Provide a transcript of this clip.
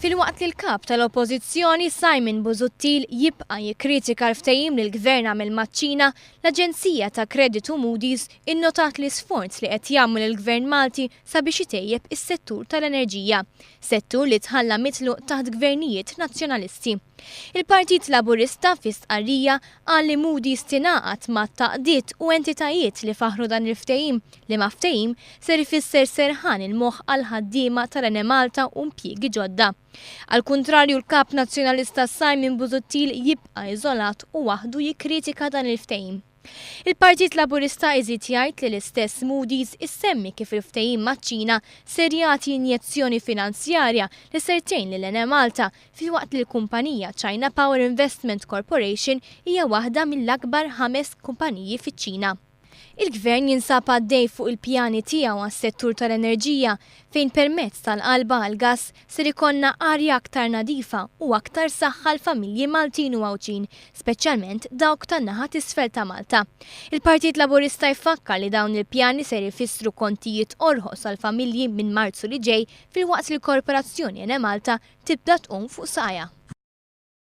Filwaqt li l-Kap tal-Oppożizzjoni Simon Busuttil jibqa' jikkritika l-ftehim li l-Gvern għamel maċ-Ċina, l-aġenzija ta' kreditu Moody's innotat l-isforz li qed jagħmel il-Gvern Malti sabiex itejjeb is-settur tal-enerġija, settur li tħalla mitluq taħt gvernijiet Nazzjonalisti. Il-Partit Laburista fi stqarrija qal li Moody's tingħaqad ma' tgħaqdiet u entitajiet li faħħru dan il-ftehim, liema ftehim ser ifisser serħan il-moħħ għall-ħaddiema tal-Enemalta u impjiegi ġodda. Għall-kuntrarju l-Kap Nazzjonalista Simon Busuttil jibqa' iżolat u waħdu jikkritika dan il-ftehim. Il-Partit Laburista iżid jgħid li l-istess Moody's issemmi kif il-ftehim maċ-Ċina ser jagħti injezzjoni finanzjarja li ser tgħin lil Enemalta filwaqt li l-kumpanija China Power Investment Corporation hija waħda mill-akbar ħames kumpaniji fiċ-Ċina. Il-Gvern jinsab għaddej fuq il-pjani tiegħu għas-settur tal-enerġija fejn permezz tal-qalba għall-gass ser ikollna arja aktar nadifa u aktar saħħa għall-familji Maltin u Għawdxin, speċjalment dawk tan-naħa t'isfel ta' Malta. Il-Partit Laburista jfakkar li dawn il-pjani ser ifissru kontijiet orħos għall-familji minn Marzu li ġej filwaqt li l-Korporazzjoni Enemalta tibda tqum fuq saqajha.